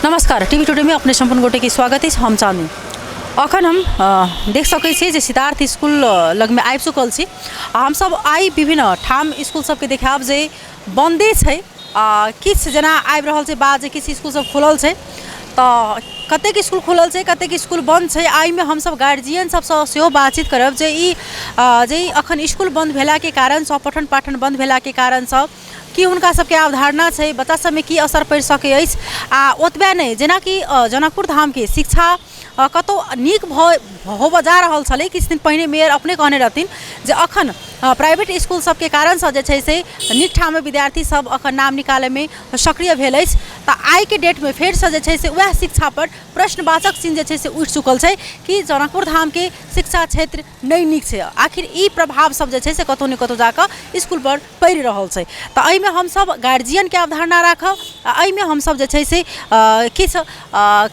नमस्कार, TV today में अपने सम्पूर्ण गोटे के स्वागत अछि। हम चांदनी। अखन हम देख सकै छी जे सिद्धार्थ स्कूल लगमे आबि चुकल छी आ हमसब आइ विभिन्न ठाम स्कूल सबके देखायब जे बन्दे छै आ किछु जेना आबि रहल छै बात जे किछु स्कूल सब खुलल छै, तऽ कतेक स्कूल खुलल छै, कतेक स्कूल बन्द छै, एहिमे हमसब गार्जियन सबसँ सेहो बातचीत करब जे ई जे ई अखन स्कूल बन्द भेलाके कारणसँ, पठन पाठन बन्द भेलाके कारणसँ की हुनका सबके अवधारणा छै, बच्चा सबमे की असर पड़ि सकै अछि। आ ओतबे नहि, जेनाकि जनकपुर धामके शिक्षा कतहु नीक भऽ होबऽ जा रहल छलै, किछु दिन पहिने मेयर अपने कहने रहथिन जे अखन प्राइवेट इसकुल सबके कारणसँ जे छै से नीक ठाममे विद्यार्थी सब अखन नाम निकालैमे सक्रिय भेल अछि। तऽ आइके डेटमे फेरसँ जे छै से वएह शिक्षापर प्रश्नवाचक चिन्ह जे छै से उठि चुकल छै कि जनकपुर धामके शिक्षा क्षेत्र नहि नीक छै। आखिर ई प्रभाव सब जे छै से कतहु ने कतहु जाकऽ इसकुलपर पड़ि रहल छै। तऽ एहिमे हमसब गार्जियनके अवधारणा राखब आ एहिमे हमसब जे छै से किछु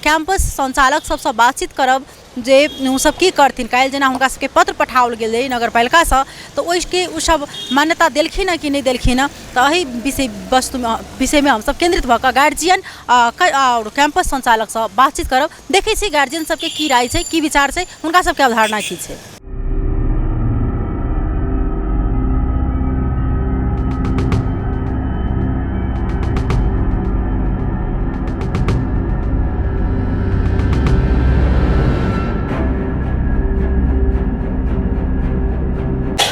कैम्पस सञ्चालक सबसँ बातचीत करब जे ओसब की करथिन। काल्हि जेना हुनका सबके पत्र पठाओल गेलै नगरपालिकासँ, तऽ ओहिके ओसब मान्यता देलखिन हँ कि नहि देलखिन हँ, तऽ एहि विषय वस्तुमे विषयमे हमसब केन्द्रित भऽ कऽ गार्जियन आओर कैम्पस सञ्चालकसँ बातचीत करब। देखै छी गार्जियन सबके की राय छै, की विचार छै, हुनका सबके अवधारणा की छै।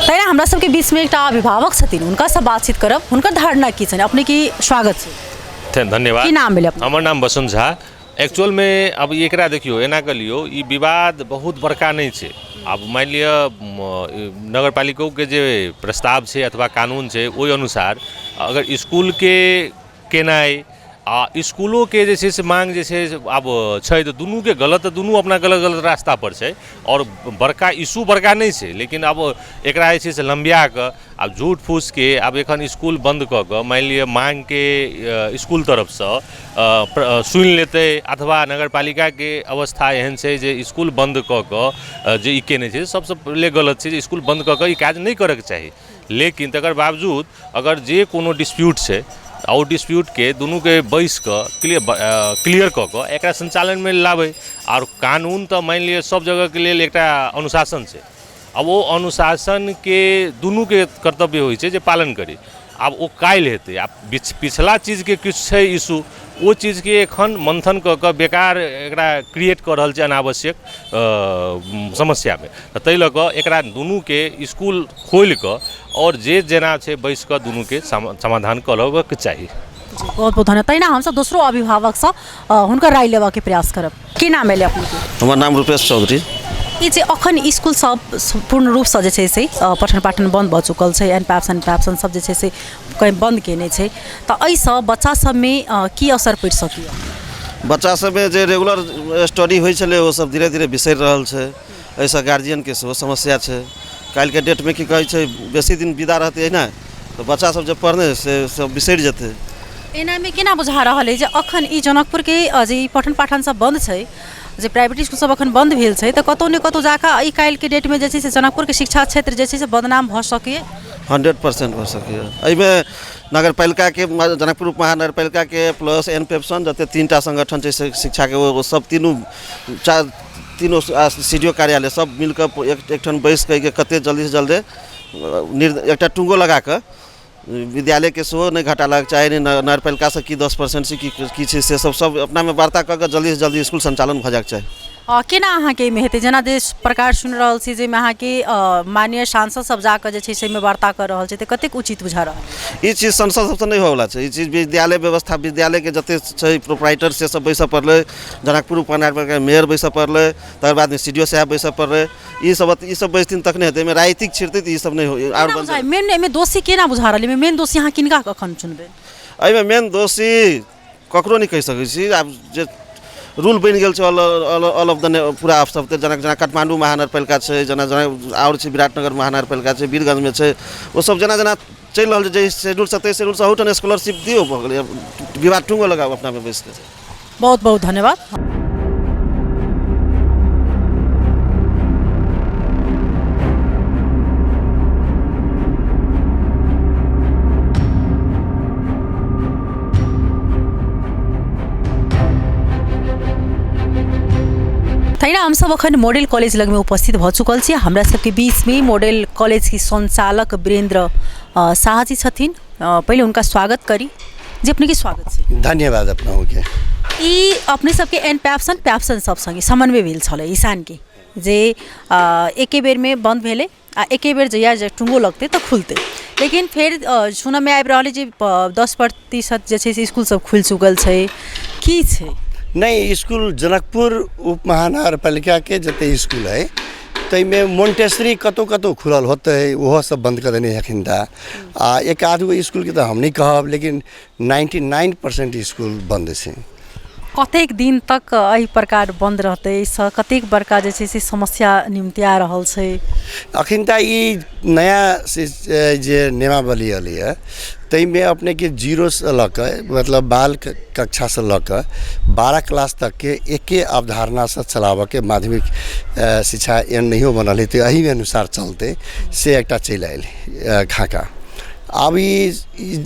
तहिना हमरा सबके बीचमे एकटा अभिभावक छथिन, हुनकासँ बातचीत करब, हुनकर धारणा की छनि। अपने की स्वागत छै। धन्यवाद। की नाम भेलै अपने? हमर नाम बसंत झा। एक्चुअलमे आब एकरा देखियौ, एना कऽ लियौ, ई विवाद बहुत बड़का नहि छै। आब मानि लिअ नगरपालिकोके जे प्रस्ताव छै अथवा कानून छै, ओहि अनुसार अगर इसकुलके केनाइ आ इसकुलोके जे छै से माँग जे छै से आब छै, तऽ दुनूके गलत, तऽ दुनू अपना गलत गलत रास्तापर छै आओर बड़का इशू बड़का नहि छै। लेकिन आब एकरा जे छै से लम्बिया कऽ आब झूठ फूसके आब एखन इसकुल बन्द कऽ कऽ मानि लिअ माँगके इसकुल तरफसँ सुनि लेतै अथवा नगरपालिकाके अवस्था एहन छै जे इसकुल बन्द कऽ कऽ जे ई केने छै, सबसँ पहिले गलत छै जे इसकुल बन्द कऽ कऽ ई काज नहि करऽके चाही। लेकिन तकर बावजूद अगर जे कोनो डिस्प्यूट छै, आ ओ डिस्प्यूटके दुनूके बैसि कऽ क्लियर कऽ कऽ एकरा सञ्चालनमे लाबै। आओर कानून तऽ मानि लिअ सब जगहके लेल एकटा अनुशासन छै। आब ओ अनुशासनके दुनूके कर्तव्य होइ छै जे पालन करी। आब ओ काल्हि हेतै। आब पिछला चीजके किछु छै इशू, ओ चीजके एखन मन्थन कऽ कऽ बेकार एकरा क्रिएट कऽ रहल छै अनावश्यक समस्यामे। तऽ ताहि लऽ कऽ एकरा दुनूके इसकुल खोलि कऽ आओर जे जेना छै बैसि कऽ दुनूके समाधान कऽ लेबऽके चाही। बहुत बहुत धन्यवाद। तहिना हमसब दोसरो अभिभावकसँ हुनकर राय लेबऽके प्रयास करब। की नाम भेलै अपनेके? हमर नाम रूपेश चौधरी। ई जे अखन इसकुल सब पूर्ण रूपसँ जे छै से पठन पाठन बन्द भऽ चुकल छै, एन पैप्सन पैप्सन सब जे छै से कहीं बन्द केने छै, तऽ एहिसँ बच्चा सबमे की असर पड़ि सकैए? बच्चा सबमे जे रेगुलर स्टडी होइ छलै, ओ सब धीरे धीरे बिसरि रहल छै। एहिसँ गार्जियनके सेहो समस्या छै। काल्हिके डेटमे की कहै छै, बेसी दिन विदा रहतै ने तऽ बच्चा सब जे पढ़ने से सब बिसरि जेतै। एनामे केना बुझा रहल अइ जे अखन ई जनकपुरके जे ई पठन पाठन सब बन्द छै, जे प्राइवेट इसकुल सब अखन बन्द भेल छै, तऽ कतहु ने कतहु जाकऽ एहि काल्हिके डेटमे जे छै से जनकपुरके शिक्षा क्षेत्र जे छै से बदनाम भऽ सकैए? 100% भऽ सकैए। एहिमे नगरपालिकाके, जनकपुर उप महानगरपालिकाके प्लस एन पेप्सन जते 3टा संगठन छै शिक्षाके, ओ सब तीनू चार तीनू सी डी ओ कार्यालय सब मिलकऽ एकठाम बैस कऽ कते जल्दीसँ जल्दी एकटा टुंगो लगाकऽ विद्यालयके सेहो नहि घाटा लागऽके चाही, नहि नगरपालिकासँ की 10% से की की छै से सब सब अपनामे वार्ता कऽ कऽ जल्दीसँ जल्दी इसकुल सञ्चालन भऽ जाइके चाही। केना अहाँके एहिमे हेतै? जेना जे प्रकार सुनि रहल छी जाहिमे अहाँके माननीय सांसद सब जाकऽ जे छै से एहिमे वार्ता कऽ रहल छै, तऽ कतेक उचित बुझा रहल? ई चीज सांसद सबसँ नहि होइवला छै। ई चीज विद्यालय व्यवस्था, विद्यालयके जते छै प्रोपराइटर से सब बैसऽ पड़लै, जनकपुर उपमहानगरपालिकाके मेयर बैसऽ पड़लै, तकर बादमे सी डी ओ साहेब बैसऽ पड़लै। ई सब बैसथिन तखने हेतै। एहिमे राजनीतिक छिड़तै तऽ ई सब नहि हो आर केना बुझाइ मेन एहिमे दोषी केना बुझा रहल? एहिमे मेन दोषी अहाँ किनका कखन चुनबै? एहिमे मेन दोषी ककरो नहि कहि सकै छी। आब जे रूल बनि गेल छै ऑल ऑफ द पूरा सब, तऽ जेना जेना काठमाण्डू महानगरपालिका छै, जेना जेना आओर छै विराटनगर महानगरपालिका छै, वीरगंजमे छै, ओ सब जेना जेना चलि रहल छै, जाहि शेड्यूलसँ ताहि शेड्यूलसँ अहूठाम स्कॉलरशिप दियौ, भऽ गेलै विवाद, टुंगो लगाउ अपनामे बैसिकऽ। बहुत बहुत धन्यवाद। तहिना हमसब अखन मॉडल कॉलेज लगमे उपस्थित भऽ चुकल छी। हमरा सबके बीचमे मॉडल कॉलेजके संचालक वीरेंद्र शाह जी छथिन। पहिले हुनका स्वागत करी। जी, अपनेके स्वागत छै। धन्यवाद अपनाके। ई अपने सबके एन पैप्सन पैप्सन सब सङ्गे समन्वय भेल छलै ईशानके, जे एके बेरमे बन्द भेलै आ एके बेर जहिया जे टुङ्गो लगतै तऽ खुलतै। लेकिन फेर सुनऽमे आबि रहल अइ जे 10% जे छै से इसकुल सब खुलि चुकल छै। की छै? नहि, इसकुल जनकपुर उप महानगरपालिकाके जते इसकुल है ताहिमे मोन्टेसरी कतहु कतहु खुलल होतै, ओहो सब बन्द कऽ देने अखन। आ एक आध गो इसकुलके तऽ हम नहि कहब, लेकिन 99% इसकुल बन्द छै। कतेक दिन तक एहि प्रकार बन्द रहतै? एहिसँ कतेक बड़का जे छै से समस्या निमतिया रहल छै? अखन तऽ ई नया जे नियमावली एलैए ताहिमे अपनेके जीरोसँ लऽ कऽ, मतलब बाल कक्षासँ लऽ कऽ 12 क्लास तकके एके अवधारणासँ चलाबऽके, माध्यमिक शिक्षा एहन नहियो बनल है तऽ एहिमे अनुसार चलतै, से एकटा चलि आयल खाका। आब ई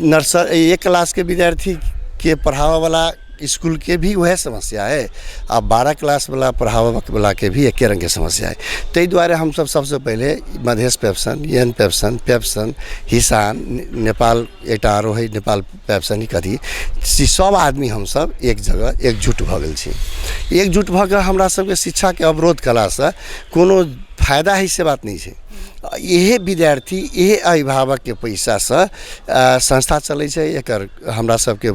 नर्सर एक क्लासके विद्यार्थीके पढ़ाबऽवला इसकुलके भी वएह समस्या है आ 12 क्लासवला पढ़ाबऽवलाके भी एके रङ्गके समस्या है। ताहि दुआरे हमसब सबसँ पहिले मधेश पेप्सन, एन पेप्सन, पेप्सन, हिसान, नेपाल एकटा आरो है नेपाल पेप्सन ही कथी, सब आदमी हमसब एक जगह एकजुट भऽ गेल छी। एकजुट भऽ कऽ हमरा सबके शिक्षाके अवरोध कयलासँ कोनो फायदा है से बात नहि छै। इहे विद्यार्थी, इहे अभिभावकके पैसासँ संस्था चलै छै। एकर हमरा सबके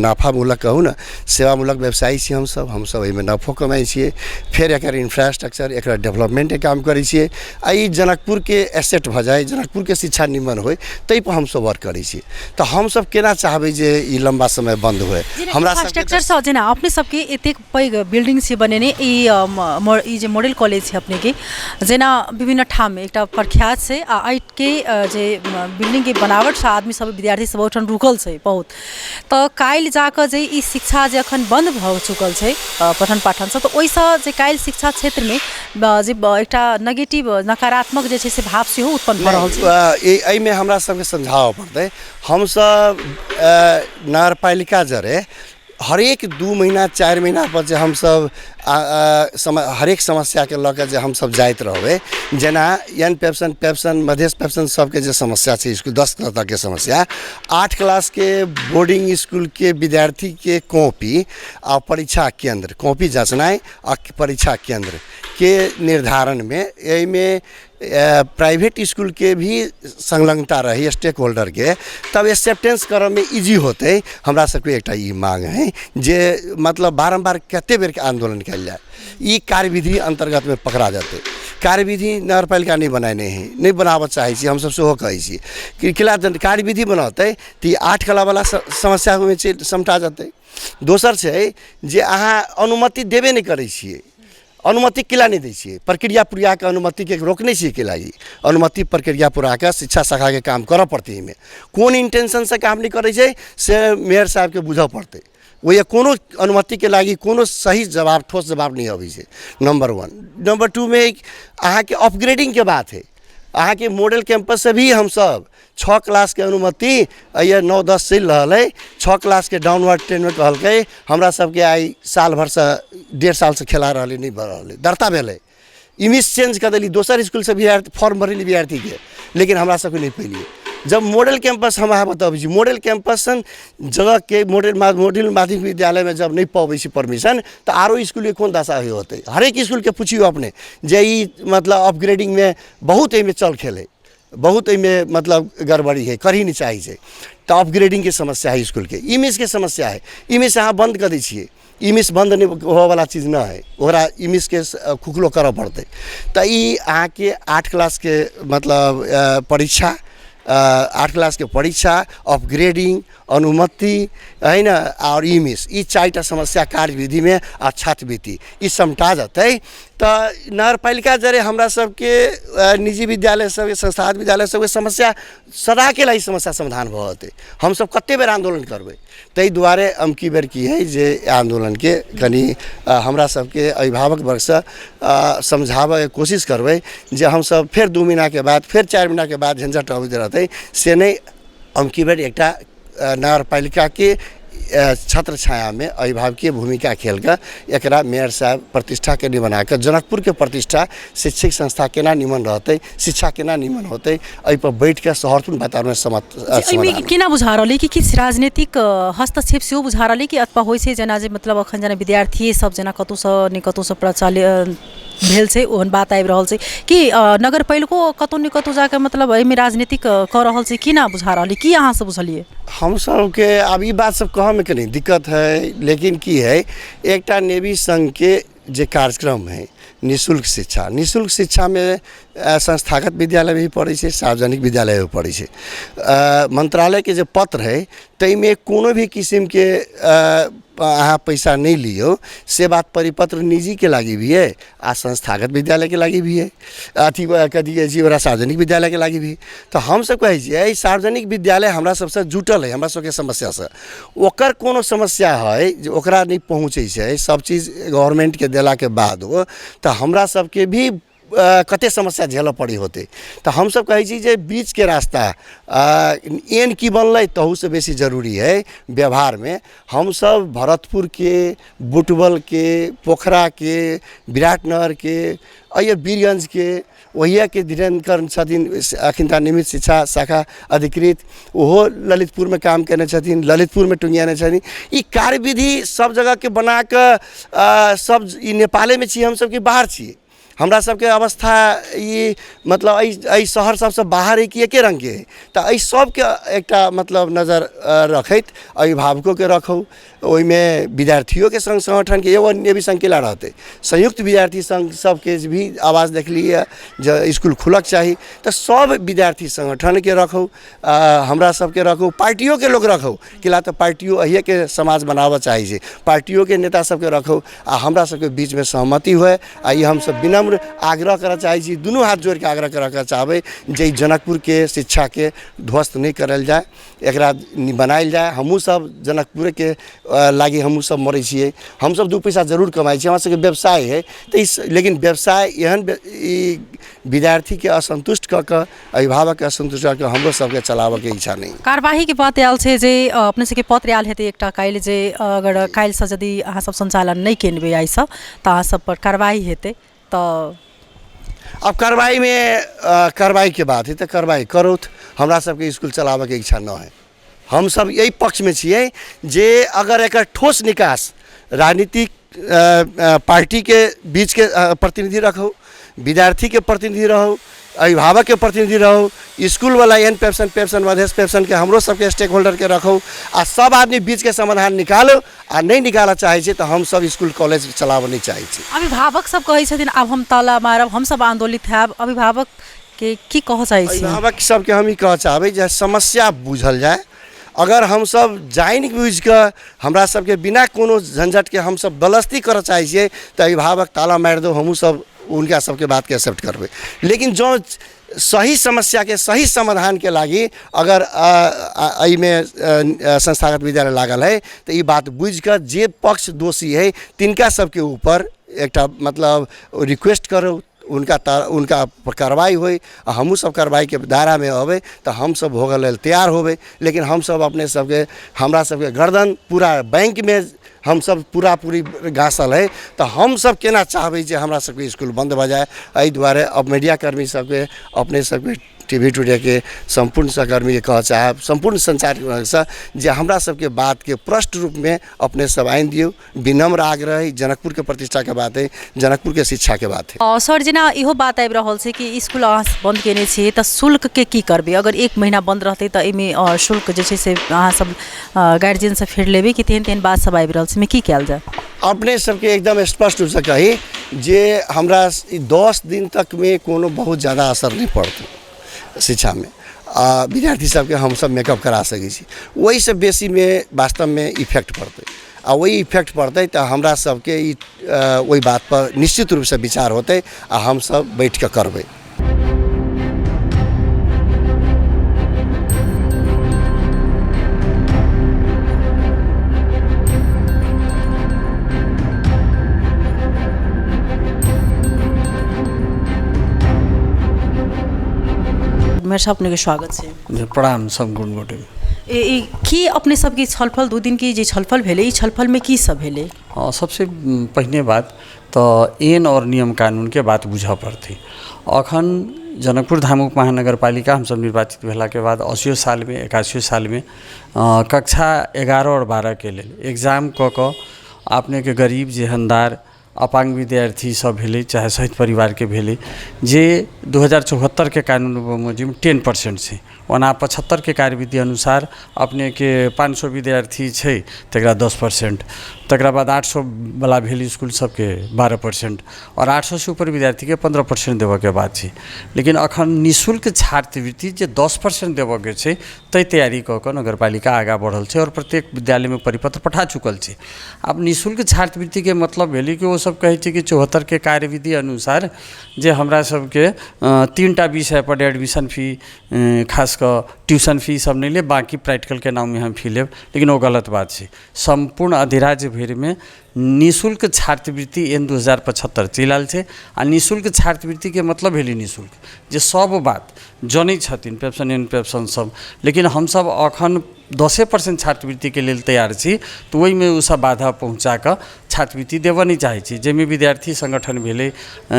नाफामूलक कहू ने, सेवामूलक व्यवसायी छी हमसब। हमसब एहिमे नफो कमाइ छियै, फेर एकर इन्फ्रास्ट्रक्चर, एकर डेवलपमेन्टके काम करै छियै आ ई जनकपुरके एसेट भऽ जाइ, जनकपुरके शिक्षा निमन होइ, ताहिपर हमसब वर्क करै छी। तऽ हमसब केना चाहबै जे ई लम्बा समय बन्द होइ? हमरा इन्फ्रास्ट्रक्चरसँ जेना अपने सबके एतेक पैघ बिल्डिंग छै बनेने, ई जे मॉडल कॉलेज छै अपनेके, जेना विभिन्न ठाममे एकटा प्रख्यात छै आ एहिके जे बिल्डिंगके बनावटसँ आदमी सब, विद्यार्थी सब ओहिठाम रुकल छै बहुत। तऽ काल्हि जाकऽ जे ई शिक्षा जे अखन बन्द भऽ चुकल छै पठन पाठनसँ, तऽ ओहिसँ जे काल्हि शिक्षा क्षेत्रमे जे एकटा नेगेटिव, नकारात्मक जे छै से भाव सेहो उत्पन्न भऽ रहल छै। एहिमे हमरा सबके समझाबऽ पड़तै। हमसब नगरपालिका जरे हरेक 2 महीना 4 महीनापर जे हमसब हरेक समस्याके लऽ कऽ जे हमसब जाइत रहबै, जेना एन पेप्सन, पेप्सन, मधेश पेप्सन सबके जे समस्या छै, इसकुल 10 तकके समस्या, 8 क्लासके बोर्डिंग इसकुलके विद्यार्थीके कॉपी आ परीक्षा केन्द्र, कॉपी जाँचनाइ आ परीक्षा केन्द्रके निर्धारणमे एहिमे प्राइवेट इसकुलके भी संलग्नता रही स्टेक होल्डरके, तब एक्सेप्टेंस करऽमे इजी होतै। हमरा सबके एकटा ई मांग है जे मतलब बारम्बार कते बेरके आन्दोलन कयल जाय, ई कार्यविधि अन्तर्गतमे पकड़ा जेतै। कार्यविधि नगरपालिका नहि बनेने है, नहि बनाबऽ चाहै छी हमसब, सेहो कहै छी कि किला कार्यविधि बनौतै तऽ ई 8 कलावला समस्या ओहिमे समटा जेतै। दोसर छै जे अहाँ अनुमति देबे नहि करै छियै, अनुमति किला नहि दै छियै? प्रक्रिया पुरा कऽ अनुमतिके रोकने छियै किला? ई अनुमति प्रक्रिया पुरा कऽ शिक्षा शाखाके काम करऽ पड़तै। एहिमे कोन इंटेंशनसँ काम नहि करै छै से मेयर साहबके बुझऽ पड़तै। ओहि कोनो अनुमतिके लागि कोनो सही जवाब, ठोस जवाब नहि अबै छै, नम्बर 1। नम्बर 2मे अहाँके अपग्रेडिंगके बात है। अहाँके मॉडल कैंपससँ भी हमसब 6 क्लासके अनुमति अइए, 9 10 चलि रहल अइ, 6 क्लासके डाउनवर्ड ट्रेंडमे कहलकै। हमरा सबके आइ साल भरिसँ, 1.5 सालसँ खेला रहलै, नहि भऽ रहलै। दर्ता भेलै, इमेज चेंज कऽ देली, दोसर इसकुलसँ विद्यार्थी फॉर्म भरेली विद्यार्थीके, लेकिन हमरा सबके नहि पेलियै। जब मॉडल कैंपस, हम अहाँ बतबै छी, मॉडल कैंपस सन जगहके मॉडल माध्यमिक विद्यालयमे जब नहि पबै छी परमिशन, तऽ आरो इसकुलके कोन दशा होतै? हरेक इसकुलके पुछियौ अपने जे ई मतलब अपग्रेडिंगमे बहुत एहिमे चल खेल है, बहुत एहिमे मतलब गड़बड़ी है, करही नहि चाहै छै। तऽ अपग्रेडिंगके समस्या है, इसकुलके इमेजके समस्या है। इमेज अहाँ बन्द कऽ दै छियै, इमेज बन्द नहि होवऽवला चीज नहि है, ओकरा इमेजके खुखलो करऽ पड़तै। तऽ ई अहाँके 8 क्लासके मतलब परीक्षा, 8 क्लासके परीक्षा, अपग्रेडिंग, अनुमति है ने, आओर इमेज, ई 4टा समस्या कार्यविधिमे आ छात्रवृत्ति ई समटा जेतै तऽ नगरपालिका जरे हमरा सबके निजी विद्यालय सबके, संस्थागत विद्यालय सबके समस्या सदाके लागि समस्या समाधान भऽ जेतै। हमसब कते बेर आन्दोलन करबै? ताहि दुआरे अमकी बेर की है जे आन्दोलनके कनि हमरा सबके अभिभावक वर्गसँ समझाबऽके कोशिश करबै जे हमसब फेर 2 महीनाके बाद, फेर 4 महीनाके बाद झंझट अबैत रहतै से नहि। अमकी बेर एकटा नगरपालिकाके छत्र छायामे अभिभावकीय भूमिका खेल कऽ एकरा मेयर साहब प्रतिष्ठाके निमन कऽ जनकपुरके प्रतिष्ठा शैक्षिक संस्था केना निमन रहतै, शिक्षा केना निमन होतै, एहिपर बैठ कऽ सौहार्दपूर्ण वातावरणमे एहिमे केना बुझा रहल कि किछु राजनीतिक हस्तक्षेप सेहो बुझा रहल कि अथवा होइ छै जेना जे मतलब अखन जेना विद्यार्थी सब जेना कतहुसँ ने कतहुसँ प्रचलित भेल छै ओहन बात आबि रहल छै कि नगरपालिको कतहु ने कतहु जाकऽ मतलब एहिमे राजनीतिक कऽ रहल छै, केना बुझा रहल की अहाँ सब बुझलियै? हम सबके आब ई बात सब कहऽमे कनि दिक्कत है, लेकिन की है एकटा नेवी संघके जे कार्यक्रम है निःशुल्क शिक्षा, निःशुल्क शिक्षामे संस्थागत विद्यालय भी पड़ै छै, सार्वजनिक विद्यालय भी पड़ै छै। मंत्रालयके जे पत्र है ताहिमे कोनो भी किसिमके अहाँ पैसा नहि लियौ, से बात परिपत्र निजीके लागि भी है आ संस्थागत विद्यालयके लागि भी है, अथी कथी कहै छी ओकरा सार्वजनिक विद्यालयके लागि भी। तऽ हमसब कहै छियै सार्वजनिक विद्यालय हमरा सबसँ जुटल है, हमरा सबके समस्यासँ ओकर कोनो समस्या है जे ओकरा नहि पहुँचै छै, सब चीज गवर्नमेन्टके देलाके बाद तऽ हमरा सबके भी कते समस्या झेलऽ पड़ै होतै। तऽ हमसब कहै छी जे बीचके रास्ता एन की बनलै तहूसँ बेसी जरूरी है व्यवहारमे। हमसब भरतपुरके, बुटवलके, पोखराके, विराटनगरके, अइ वीरगंजके, ओहियाके धीरेन्द्र कर्ण छथिन अखिनता निमित्त शिक्षा शाखा अधिकृत, ओहो ललितपुरमे काम केने छथिन, ललितपुरमे टुंगियाने छथिन। ई कार्यविधि सब जगहके बनाकऽ सब ई नेपालेमे छी हमसब कि बाहर छी? हमरा सबके अवस्था ई मतलब एहि शहर सबसँ बाहर है कि एके रङ्गके है? तऽ एहि सबके एकटा मतलब नजर रखैत अभिभावकोके रखू, ओहिमे विद्यार्थियोके संग संगठनके एगो नेवी संघ केला रहतै, संयुक्त विद्यार्थी संघ सबके भी आवाज देखलियै जे इसकुल खुलक चाही, तऽ सब विद्यार्थी संगठनके रखू, हमरा सबके रखू, पार्टियोके लोक रखू, केला तऽ पार्टियो अहिएके समाज बनाबऽ चाहै छै, पार्टियोके नेता सबके रखू आ हमरा सबके बीचमे सहमति हुए। आ ई हमसब विनम्र आग्रह करऽ चाहै छी, दुनू हाथ जोड़िके आग्रह करऽ चाहबै जे जनकपुरके शिक्षाके ध्वस्त नहि करल जाय, एकरा बनायल जाय। हमहूँ सब जनकपुरके लागि हमहूँ सब मरै छियै, हमसब 2 पैसा जरूर कमाइ छियै, हमरा सबके व्यवसाय है तऽ इस, लेकिन व्यवसाय एहन ई विद्यार्थीके असन्तुष्ट कऽ कऽ अभिभावकके असन्तुष्ट कऽ कऽ हमरो सबके चलाबऽके इच्छा नहि। कार्यवाहीके बात आयल छै जे अपने सबके पत्र आयल हेतै एकटा काल्हि जे अगर काल्हिसँ यदि अहाँ सब सञ्चालन नहि केनबै आइसँ तऽ अहाँ सब पर कार्रवाई हेतै। तऽ अब कार्रवाईमे कार्रवाईके बात है तऽ कार्रवाई करौथ, हमरा सबके इसकुल चलाबऽके इच्छा न है। हमसब एहि पक्षमे छियै जे अगर एकर ठोस निकास राजनीतिक पार्टीके बीचके प्रतिनिधि रखू, विद्यार्थीके प्रतिनिधि रहू, अभिभावकके प्रतिनिधि रहू, इसकुलवला एन पेप्सन पेप्सन मधेश पेप्सनके हमरो सबके स्टेक होल्डरके रखू आ सब आदमी बीचके समाधान निकालू। आ नहि निकालऽ चाहै छै तऽ हमसब इसकुल कॉलेज चलाबऽ नहि चाहै छी। अभिभावक सब कहै छथिन आब हम ताला मारब, हमसब आन्दोलित हैब, अभिभावक के की कहऽ चाहै छी? अभिभावक सबके हम ई कहऽ चाहबै जे समस्या बुझल जाय। अगर हमसब जानि बुझिकऽ हमरा सबके बिना कोनो झंझटके हमसब बलस्ती करऽ चाहै छियै तऽ अभिभावक ताला मारि दौ, हमहूँ सब हुनका सबके बातके एक्सेप्ट करबै। लेकिन जँ सही समस्याके सही समाधानके लागि अगर एहिमे संस्थागत विद्यालय लागल है तऽ ई बात बुझिकऽ जे पक्ष दोषी है तिनका सबके ऊपर एकटा मतलब रिक्वेस्ट करू, उनका कार्रवाई होइ आ हमहूँ सब कार्रवाईके दायरामे अबै तऽ हमसब भोगऽ लेल तैयार होबै। लेकिन हमसब अपने सबके हमरा सबके गर्दन पूरा बैंकमे हमसब पूरा पूरी घासल है तऽ हमसब केना चाहबै जे हमरा सबके इसकुल बन्द भऽ जाय। एहि दुआरे अब मीडियाकर्मी सबके अपने सबके टीवी टुडेके सम्पूर्ण सहकर्मीके कहऽ चाहब, सम्पूर्ण संचारसँ जे हमरा सबके बातके प्रष्ट रूपमे अपने सब आनि दियौ। विनम्र आग्रह है, जनकपुरके प्रतिष्ठाके बात है, जनकपुरके शिक्षाके बात है। सर जेना इहो बात आबि रहल छै कि इसकुल अहाँ बन्द केने छियै तऽ शुल्कके की करबै? अगर 1 महीना बन्द रहतै तऽ एहिमे शुल्क जे छै से अहाँ सब गार्जियनसँ फेर लेबै कि तेहन तेहन बात सब आबि रहल छै, एहिमे की कयल जाय? अपने सबके एकदम स्पष्ट रूपसँ कही जे हमरा 10 दिन तकमे कोनो बहुत ज्यादा असर नहि पड़तै शिक्षामे आ विद्यार्थी सबके हमसब मेकअप करा सकै छी, ओहिसँ बेसीमे वास्तवमे इफेक्ट पड़तै आ ओहि इफेक्ट पड़तै तऽ हमरा सबके ई ओहि बातपर निश्चित रूपसँ विचार होतै आ हमसब बैठिकऽ करबै। मेयर साहब अपनेके स्वागत छै। प्रणाम सम्पूर्ण गोटे। ई की अपने सबके छलफल 2 दिनके जे छलफल भेलै, ई छलफलमे की सब भेलै? सबसे पहिने बात तऽ एन आओर नियम कानूनके बात बुझऽ पड़तै। अखन जनकपुर धाम उप महानगरपालिका हमसब निर्वाचित भेलाके बाद 80 सालमे 81 सालमे कक्षा 11 आओर 12 के लेल एग्जाम कऽ कऽ अपनेके गरीब जेहनदार अपाङ्ग विद्यार्थी सब भेलै, चाहे शहीद परिवारके भेलै, जे 2074 के कानून बमोजिम 10% छै। ओना 75 के कार्यविधि अनुसार अपनेके 500 विद्यार्थी छै तकरा 10%, तकरा बाद 800 वाला भेल इसकुल सबके 12% आओर 800 से ऊपर विद्यार्थीके 15% देबऽके बात छै। लेकिन अखन निःशुल्क छात्रवृत्ति जे 10% देबऽके छै तै तैयारी कऽ कऽ नगरपालिका आगाँ बढ़ल छै आओर प्रत्येक विद्यालयमे परिपत्र पठा चुकल छै। आब निःशुल्क छात्रवृत्तिके मतलब भेलै कि ओसब कहै छै कि 74 के कार्यविधि अनुसार जे हमरा सबके 3टा विषयपर एडमिशन फी, खास कऽ ट्यूशन फी सब नहि लेब, बाँकी प्रैक्टिकलके नाममे हम फी लेब, लेकिन ओ गलत बात छै। सम्पूर्ण अधिराज्य भरिमे निःशुल्क छात्रवृत्ति एन 2075 चलि आयल छै। आ निःशुल्क छात्रवृत्तिके मतलब भेलै निःशुल्क, जे सब बात जनै छथिन पेप्सन एन पेप्सन सब, लेकिन हमसब अखन 10% छात्रवृत्तिके लेल तैयार छी, तऽ ओहिमे ओसब बाधा पहुँचा कऽ छात्रवृत्ति देबऽ नहि चाहै छी। जाहिमे विद्यार्थी संगठन भेलै,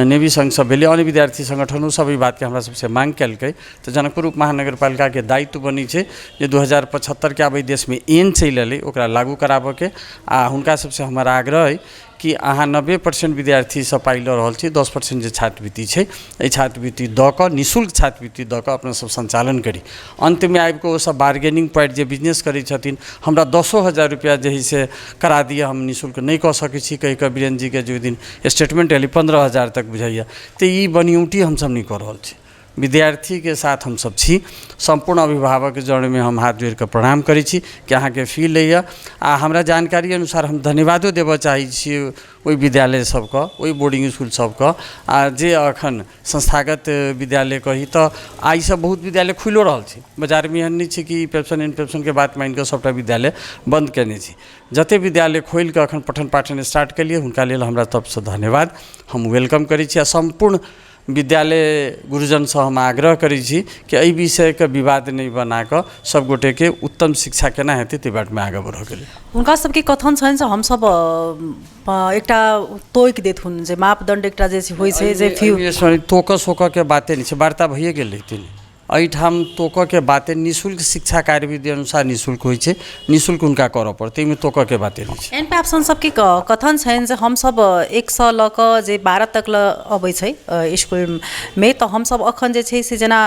नेवी संघ सब भेलै, अन्य विद्यार्थी संगठन ओसब एहि बातके हमरा सबसँ माँग केलकै। तऽ जनकपुर उप महानगरपालिकाके दायित्व बनै छै जे 2075 के आब एहि देशमे एन चलि एलै ओकरा लागू कराबऽके। आ हुनका सबसँ हमर आग्रह अइ कि अहाँ 90% विद्यार्थी सब पाइ लऽ रहल छी, 10% जे छात्रवृत्ति छै एहि छात्रवृत्ति दऽ कऽ, निःशुल्क छात्रवृत्ति दऽ कऽ अपना सब सञ्चालन करी। अन्तमे आबि कऽ ओसब बार्गेनिंग पॉइंट जे बिजनेस करै छथिन, हमरा 10,000 रुपैआ जे हइ से करा दिअ, हम निःशुल्क नहि कऽ सकै छी कहि कऽ वीरेन्द्र जीके जे ओहि दिन स्टेटमेंट एलै 15,000 तक बुझाइए। तऽ ई बनिऔटी हमसब नहि कऽ रहल छी, विद्यार्थीके साथ हमसब छी। सम्पूर्ण अभिभावक जड़मे हम हाथ जोड़ि कऽ प्रणाम करै छी कि अहाँके फी लैए। आ हमरा जानकारी अनुसार हम धन्यवादो देबऽ चाहै छी ओहि विद्यालय सबके, ओहि बोर्डिंग इसकुल सबके, आ जे अखन संस्थागत विद्यालय कही तऽ आइसँ बहुत विद्यालय खुलिओ रहल छै। बाजारमे एहन नहि छै कि पेप्सन एन पेप्सनके बात मानि कऽ सभटा विद्यालय बन्द कयने छै। जते विद्यालय खोलि कऽ अखन पठन पाठन स्टार्ट केलियै हुनका लेल हमरा तरफसँ धन्यवाद, हम welcome करै छी। आ सम्पूर्ण विद्यालय गुरुजनसँ हम आग्रह करै छी कि एहि विषयके विवाद नहि बनाकऽ सब गोटेके उत्तम शिक्षा केना हेतै ताहि बाटमे आगाँ बढ़ऽके लेल। हुनका सबके कथन छनि जे हमसब एकटा तोकि देथुन जे मापदण्ड एकटा जे होइ छै जे फी तोकऽ सोकऽके बाते नहि छै, वार्ता भइए गेल रहितै। एहिठाम तोकऽके बाते, निःशुल्क शिक्षा कार्यविधि अनुसार निःशुल्क होइ छै, निःशुल्क हुनका करऽ पड़तै, एहिमे तोकऽके बाते नहि छै। एन पेप्सन सबके कथन छनि जे हमसब 1 लऽ कऽ जे 12 तक लऽ अबै छै इसकुलमे, तऽ हमसब अखन जे छै से जेना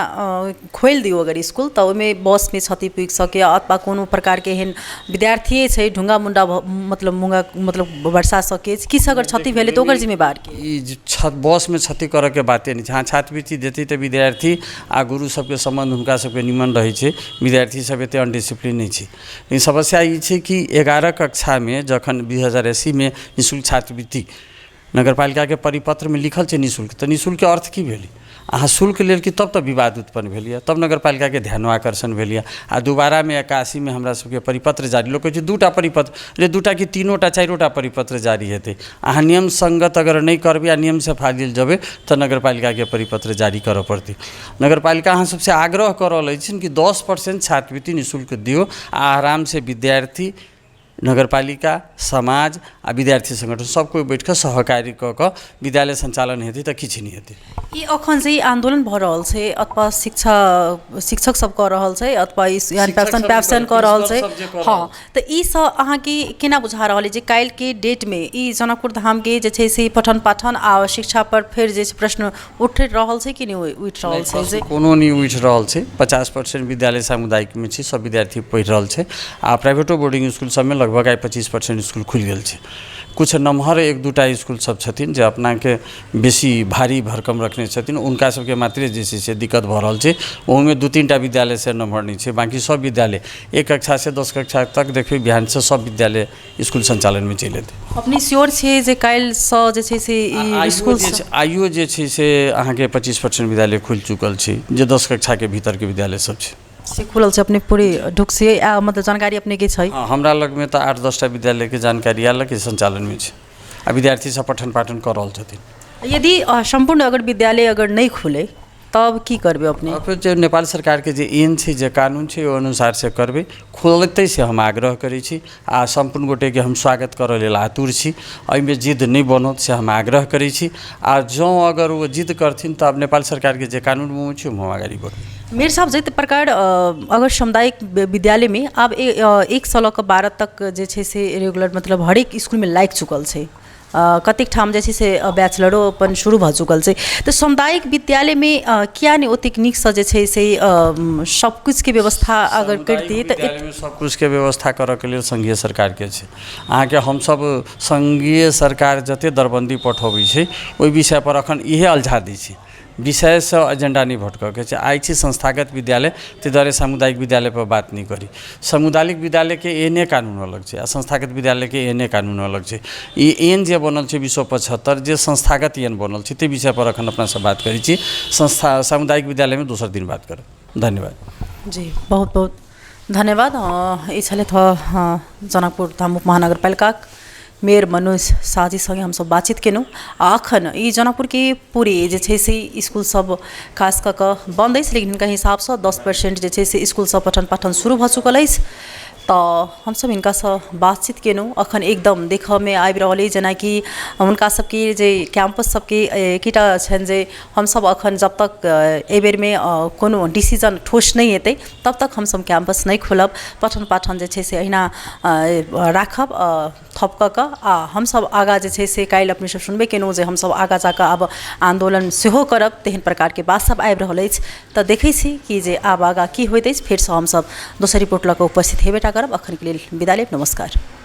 खोलि दियौ अगर इसकुल तऽ ओहिमे बसमे क्षति पुगि सकैए अथवा कोनो प्रकारके एहन विद्यार्थिए छै ढुङ्गा मुण्डा मतलब मुङ्गा मतलब वर्षा सकै किछु अगर क्षति भेलै तऽ ओकर जिम्मेवार के? ई बसमे क्षति करऽके बाते नहि छै। हाँ, छात्रवृत्ति देतै तऽ विद्यार्थी आ गुरु सबके सम्बन्ध हुनका सबके निमन रहै छै, विद्यार्थी सब एते अनडिसिप्लिन नहि छै। लेकिन समस्या ई छै कि 11 कक्षामे जखन 2080मे निःशुल्क छात्रवृत्ति नगरपालिकाके परिपत्रमे लिखल छै निःशुल्क, तऽ निःशुल्कके अर्थ की भेलै? अहाँ शुल्क लेल कि तब तऽ विवाद उत्पन्न भेल यऽ, तब नगरपालिकाके ध्यानो आकर्षण भेल यऽ। आ दोबारामे 81मे हमरा सबके परिपत्र जारी, लोक कहै छै 2टा परिपत्र, रे 2टा कि 3टा 4टा परिपत्र जारी हेतै। अहाँ नियम सङ्गत अगर नहि करबै आ नियमसँ फाजिल जेबै तऽ नगरपालिकाके परिपत्र जारी करऽ पड़तै। नगरपालिका अहाँ सबसँ आग्रह कऽ रहल अछि कि 10% छात्रवृत्ति निःशुल्क दियौ आ आरामसँ विद्यार्थी, नगरपालिका, समाज आ विद्यार्थी संगठन सब कोइ बैठ कऽ सहकार्य कऽ कऽ विद्यालय सञ्चालन हेतै तऽ किछु नहि हेतै। ई अखन से ई आन्दोलन भऽ रहल छै अथवा शिक्षक सब कऽ रहल छै अथवा पेप्सन कऽ रहल छै, हँ, तऽ ई सब अहाँके केना बुझा रहल अइ जे काल्हिके डेटमे ई जनकपुर धामके जे छै से पठन पाठन आ शिक्षा पर फेर जे छै प्रश्न उठि रहल छै कि नहि उठि रहल छै? कोनो नहि उठि रहल छै। 50% विद्यालय सामुदायिकमे छै, सब विद्यार्थी पढ़ि रहल छै आ प्राइवेटो बोर्डिंग इसकुल सबमे लगभग आइ 25% इसकुल खुलि गेल छै। कुछ नमहर 1-2टा इसकुल सब छथिन जे अपनाके बेसी भारी भरकम रखने छथिन, हुनका सबके मात्रे जे छै से दिक्कत भऽ रहल छै। ओहूमे 2-3टा विद्यालय से नमहर नहि छै, बाँकी सब विद्यालय 1 कक्षा से 10 कक्षा तक देखबै बिहानसँ सब विद्यालय इसकुल सञ्चालनमे चलि एतै। अपने श्योर छियै जे काल्हिसँ जे छै से ई इसकुल आइयो जे छै से अहाँके 25% विद्यालय खुलि चुकल छै, जे 10 कक्षाके भीतरके विद्यालय सब छै से खुलल छै। अपने पूरे ढुक से मतलब जानकारी अपनेके छै? हमरा लगमे तऽ 8-10टा विद्यालयके जानकारी आयल कि सञ्चालनमे छै आ विद्यार्थी सब पठन पाठन कऽ रहल छथिन। यदि सम्पूर्ण अगर विद्यालय अगर नहि खुलै तब की करबै अपने? फेर जे नेपाल सरकारके जे एन छै, जे कानून छै, ओहि अनुसार से करबै। खोलतै से हम आग्रह करै छी आ सम्पूर्ण गोटेके हम स्वागत करऽ लेल आतुर छी। एहिमे जिद नहि बनत से हम आग्रह करै छी आ जँ अगर ओ जिद करथिन तऽ आब नेपाल सरकारके जे कानून छै ओहिमे हम अगाडि बढ़बै। मेयर साहब, जाहि प्रकार अगर सामुदायिक विद्यालयमे आब 1 सँ लऽ कऽ 12 तक जे छै से रेगुलर, मतलब हरेक स्कूलमे लागि चुकल छै, कतेक ठाम जे छै से बैचलरो अपन शुरू भऽ चुकल छै, तऽ सामुदायिक विद्यालयमे किया नहि ओतेक नीकसँ जे छै से सब किछुके व्यवस्था अगर करितियै तऽ विद्यालयमे सब किछुके व्यवस्था करऽके लेल संघीय सरकारके छै अहाँके। हमसब संघीय सरकार जते दरबन्दी पठबै छै, ओहि विषयपर एखन इहे अल्झा दै छै। विषयसँ एजेंडा नहि भटकऽके छै। आइ छै संस्थागत विद्यालय, ताहि दुआरे सामुदायिक विद्यालयपर बात नहि करी। सामुदायिक विद्यालयके एहने कानून अलग छै आ संस्थागत विद्यालयके एहने कानून अलग छै। ई एन जे बनल छै 2075, जे संस्थागत एन बनल छै, ताहि विषयपर एखन अपना सब बात करै छी। संस्था सामुदायिक विद्यालयमे दोसर दिन बात करब। धन्यवाद। जी, बहुत बहुत धन्यवाद। ई छलथि जनकपुर धाम उप महानगरपालिकाक मेयर मनोज शाहजी सँगे हमसब बातचीत केलहुँ। आ अखन ई जनकपुरके पूरे जे छै से इसकुल सब खास कऽ कऽ बन्द अछि, लेकिन हिनका हिसाबसँ 10% जे छै से इसकुल सब पठन पाठन शुरू भऽ चुकल अछि। तऽ हमसब हिनकासँ बातचीत केलहुँ। अखन एकदम देखऽमे आबि रहल अछि जेनाकि हुनका सबके जे कैम्पस सबके एकेटा छनि जे हमसब अखन जब तक एहि बेरमे कोनो डिसीजन ठोस नहि एतै, तब तक हमसब कैम्पस नहि खोलब। पठन पाठन जे छै से अहिना राखब थप कऽ कऽ। आ हमसब आगाँ जे छै से काल्हि अपने सब सुनबे केलहुँ जे हमसब आगाँ जाकऽ आब आन्दोलन सेहो करब, तेहन प्रकारके बात सब आबि रहल अछि। तऽ देखै छी कि जे आब आगाँ की होइत अछि। फेरसँ हमसब दोसर रिपोर्ट लऽ कऽ उपस्थित हेबे टा करब। अखनके लेल विदा लेब। नमस्कार।